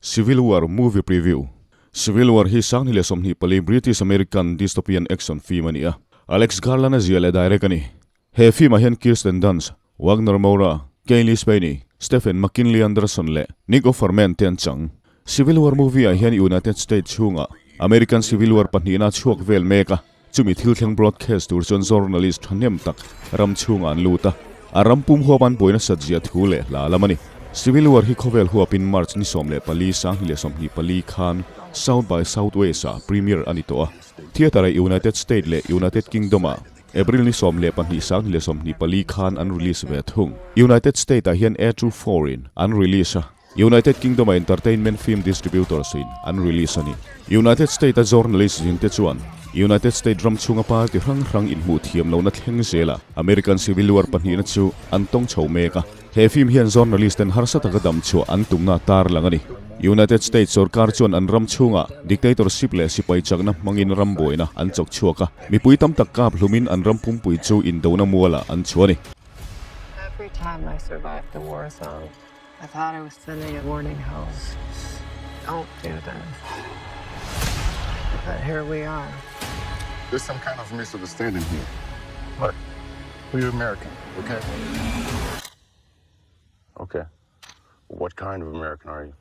Civil War Movie Preview Civil War hi 2024 British American dystopian action film a ni a, Alex Garland-a ziah leh direct a ni. He film-ah hian Kirsten Dunst, Wagner Moura, Cailee Spaeny, Stephen McKinley Anderson leh Nick Offerman te an chang. Civil War movie-ah hian United States chhunga American Civil War pahnihna a chhuak vel mek a, chumi thil thleng broadcast tur chuan journalist thahnem tak ram chhungah an lut a, a ram pum huap an buaina satzia thu leh hla lam a ni. Civil War hi khawvel huapin March ni 14 2024 khan South by Southwest-ah premiere a ni tawh a, theatre-ah United States leh United Kingdom-ah April ni 12 2024 khan an release ve thung. United State-ah hian A True Four-in an release a, United Kingdom-a Entertainment Film Distributors-in an release a ni. United State-a journalist zinte chuan United State ram chhunga party hrang hrang inhmuh thiam lohna thleng zela American Civil War pahnihna chu an tawng chho mek a. He film hian journalist-ten harsa taka dam chhuah an tumna tar lang a ni. United States sorkar chuan an ram chhungah dictatorship leh sipai chakna hmangin ram buaina an chawk chhuak a, mipui tam tak kap hlumin an ram pumpui chu indona mualah an chhuah a ni. Every time I survived the war zone, I thought I was sending a warning home. Don't do this. But here we are. There's some kind of misunderstanding here. Look, we're American, okay? Okay. What kind of American are you?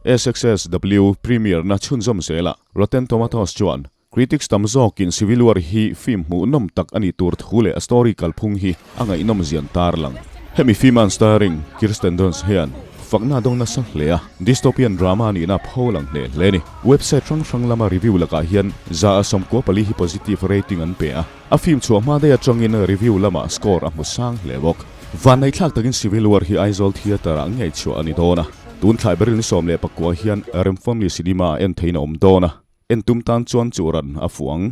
SXSW premiere na chhunzawm zela Rotten Tomatoes chuan critics tam zawkin Civil War hi film hmuhnawm tak a nih tur thu leh a story kalphung hi a ngaihnawm zian tar lang. Hemi film an starring Kirsten Dunst hian fakna a dawng nasa hle a, dystopian drama nihna pho lang hle hle a ni. Website hrang hrang lama review lakah hian 94% hi positive rating an pe a, a film chhuah hma daih atangin review lamah score a hmu sang hle bawk. Vanneihthlak takin Civil War hi Aizawl Theatre ah ngei chhuah a ni dawn a, tun thlai beril ni 19 hian Remfamily Cinema ah en theiin a awm dawn a, en tum tan chuan chu ran a fuh ang.